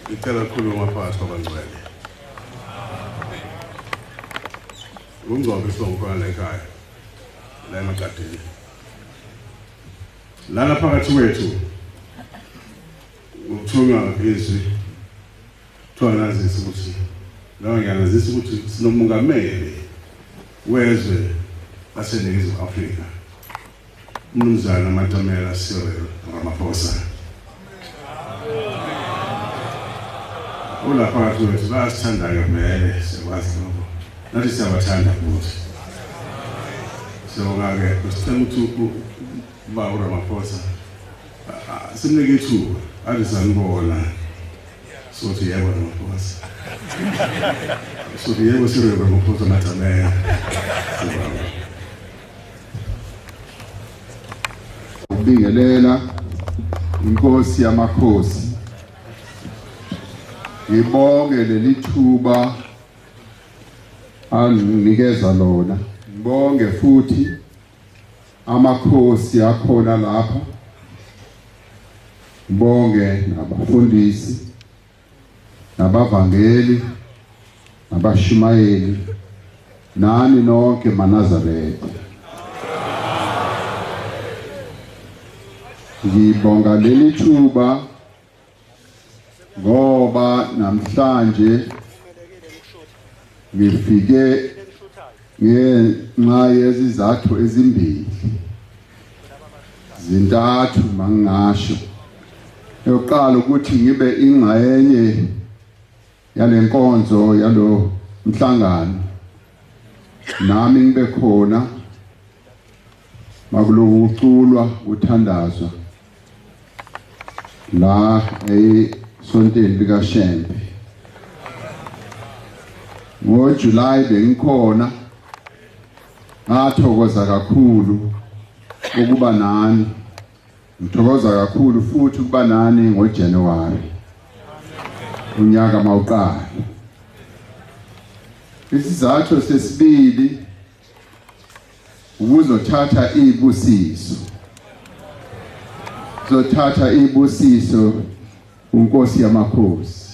Ngicela ukukhuluma phakathi kwabangcwele. Ungcobo isibongo khona la ekhaya. La emaqadini. Lana phakathi kwethu ukuthunywa izwi kuthiwa nazise ukuthi noma ngiyanazisa ukuthi sinomongameli wezwe laseNingizimu Afrika uMnumzana Matamela Cyril Ramaphosa. Ulapha phakathi kwethu bayasithanda-ke vele siyakwazi lokho, nathi siyabathanda futhi. Siyabonga-ke, besicela ukuthi uba uRamaphosa simnike ithuba athi sanibona, sothi yebo Ramaphosa, sothi yebo Cyril Ramaphosa Matamela. Siyabonga. Ukubingelela inkosi yamakhosi, ngibonge leli thuba anginikeza lona, ngibonge futhi amakhosi akhona lapha, ngibonge nabafundisi nabavangeli nabashumayeli nani nonke maNazaretha. Ngibonga leli thuba ngoba namhlanje ngifike ngenxa yezizathu ezimbili zintathu mangingasho. Eyokuqala ukuthi ngibe ingxenye yalenkonzo yalo mhlangano, nami ngibe khona makuloku kuculwa kuthandazwa la esontweni likaShembe. NgoJuly bengikhona, ngathokoza kakhulu ukuba nani, ngithokoza kakhulu futhi ukuba nani ngoJanuary unyaka mawuqala. Isizathu sesibili ukuzothatha izibusiso, uzothatha izibusiso uNkosi yamakhosi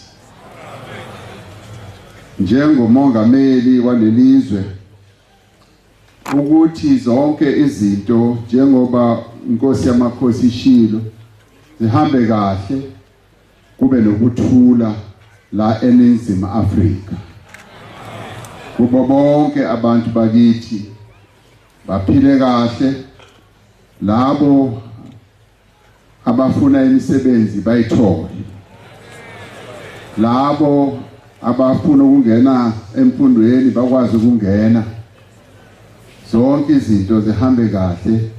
njengomongameli walelizwe, ukuthi zonke izinto njengoba inkosi yamakhosi ishilo zihambe kahle, kube nokuthula la eNingizimu Afrika, kubo bonke abantu bakithi baphile kahle, labo abafuna imisebenzi bayithole, labo abafuna ukungena emfundweni bakwazi ukungena, zonke izinto zihambe kahle.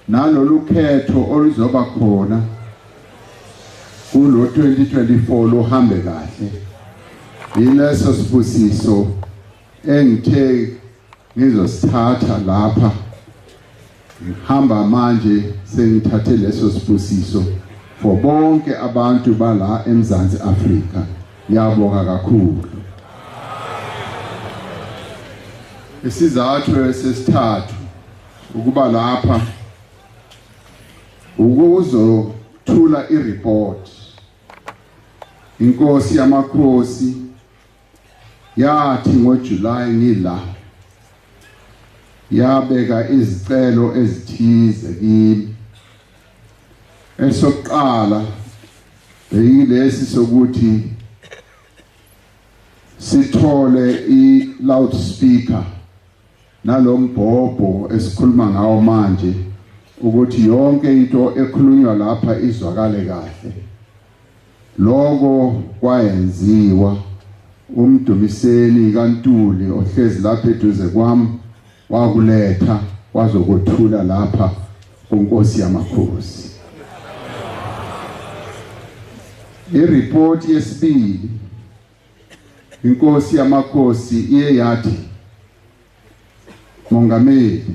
Nalolu khetho oluzoba khona kulo 2024 luhambe kahle. Yileso sibusiso engithe ngizosithatha lapha, ngihamba manje sengithathe leso sibusiso for bonke abantu bala eMzansi Afrika. Ngiyabonga kakhulu. Isizathu sesithathu ukuba lapha ukuzothula ireport. Inkosi yamakhosi yathi ngoJuly ngila yabeka izicelo ezithize kimi. Esokuqala beyilesi sokuthi sithole i-loudspeaker nalombhobho esikhuluma ngawo manje, ukuthi yonke into ekhulunywa lapha izwakale kahle. Lokho kwayenziwa umdumiseni kaNtuli ohlezi lapha eduze kwami, wakuletha wazokuthula lapha kuNkosi yamakhosi. Iripoti yesibili, inkosi yamakhosi iye yathi, Mongameli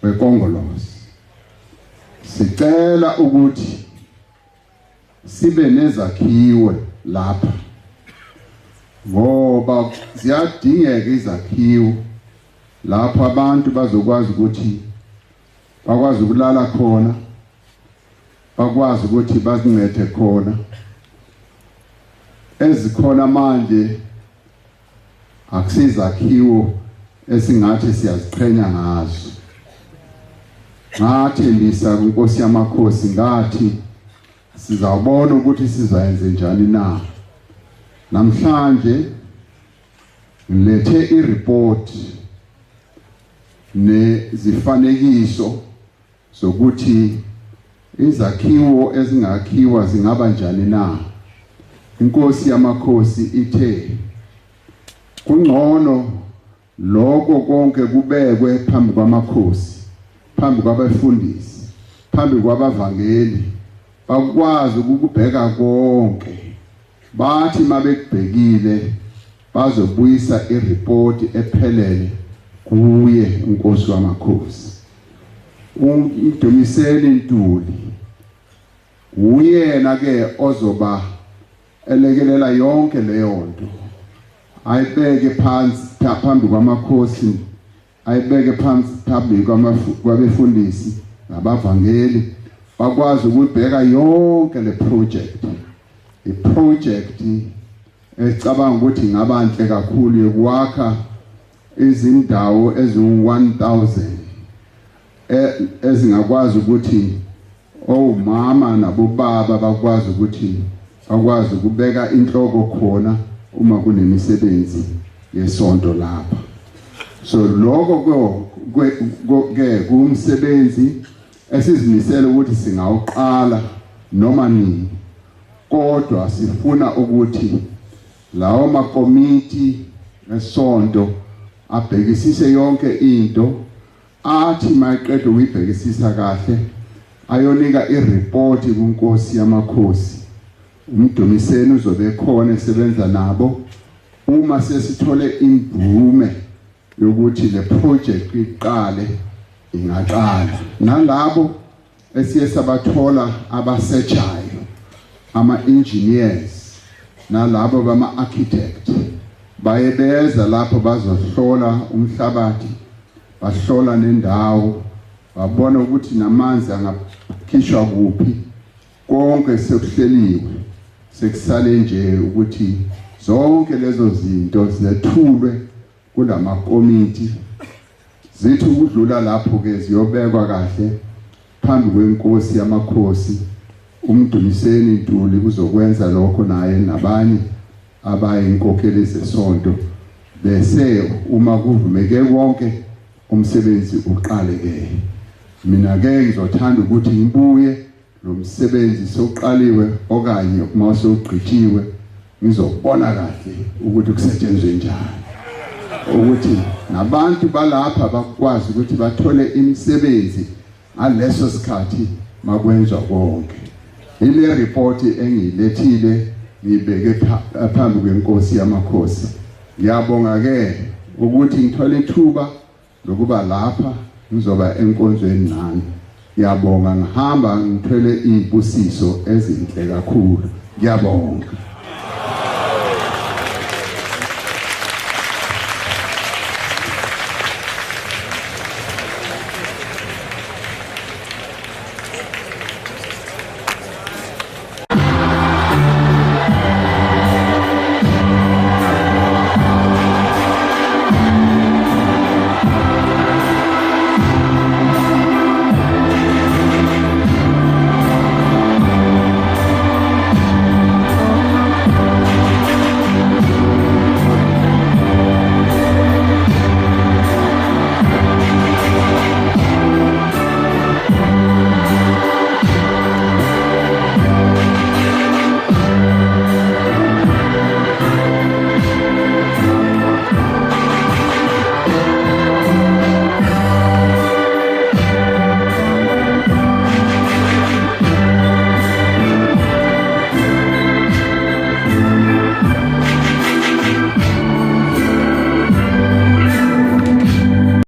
weKongolosi, sicela ukuthi sibe nezakhiwe lapha ngoba ziyadingeka izakhiwo lapho abantu bazokwazi ukuthi bakwazi ukulala khona, bakwazi ukuthi bazincede khona. Ezikhona manje akusizakhiwo esingathi siyaziqhenya ngazo. Ngathembisa kuNkosi yamakhosi ngathi sizawubona ukuthi sizayenze njani na. Namhlanje ngilethe ireport nezifanekiso zokuthi izakhiwo ezingakhiwa zingaba njani na. Inkosi yamakhosi ithe kungcono lokho konke kubekwe phambi kwamakhosi, phambi kwabefundisi, phambi kwabavangeli, bakwazi ukukubheka konke. Bathi mabekubhekile bazobuyisa iripoti ephelele kuye uNkosi wamakhosi. UMdumiseni Ntuli uyena ke ozoba elekelela yonke leyo nto, ayibeke phansi phambi kwamakhosi, ayibeke phansi phambi kwabefundisi nabavangeli, bakwazi ukubheka yonke le project. I-project ecabanga ukuthi ingaba nhle kakhulu yokwakha izindawo eziwu-1000 ezingakwazi ukuthi omama nabobaba bakwazi ukuthi bakwazi ukubeka inhloko khona uma kunemisebenzi yesonto lapha. So lokho ke kumsebenzi esizimisele ukuthi singawuqala noma nini, kodwa sifuna ukuthi lawo makomiti esonto abhekisise yonke into, athi mayeqeda ukuyibhekisisa kahle ayonika iripoti kuNkosi yamakhosi. UMdumiseni uzobe khona esebenza nabo uma sesithole imvume yokuthi le project iqale, ingaqala. Nalabo esiye sabathola abasearchayo, ama-engineers nalabo bama-architect, baye beza lapho bazohlola umhlabathi, bahlola nendawo, babona ukuthi namanzi angakhishwa kuphi. Konke sekuhleliwe, sekusale nje ukuthi zonke lezo zinto zethulwe kulamakomiti, zithi ukudlula lapho ke ziyobekwa kahle phambi kwenkosi yamakhosi. UMdumiseni Ntuli uzokwenza lokho naye nabanye abayinkokheli zesonto, bese uma kuvumeke konke umsebenzi uqale ke. Mina ke ngizothanda ukuthi ngibuye lo msebenzi sewuqaliwe okanye uma sewugqitshiwe, ngizobona kahle ukuthi kusetshenzwe njani, ukuthi nabantu balapha bakwazi ukuthi bathole imisebenzi ngaleso sikhathi makwenzwa konke. Ile report engiyilethile ngibeke phambi kwenkosi yamakhosi. Ngiyabonga ke ukuthi ngithole ithuba lokuba lapha ngizoba enkonzweni nani. Ngiyabonga, ngihamba ngithwele izibusiso ezinhle kakhulu. Ngiyabonga.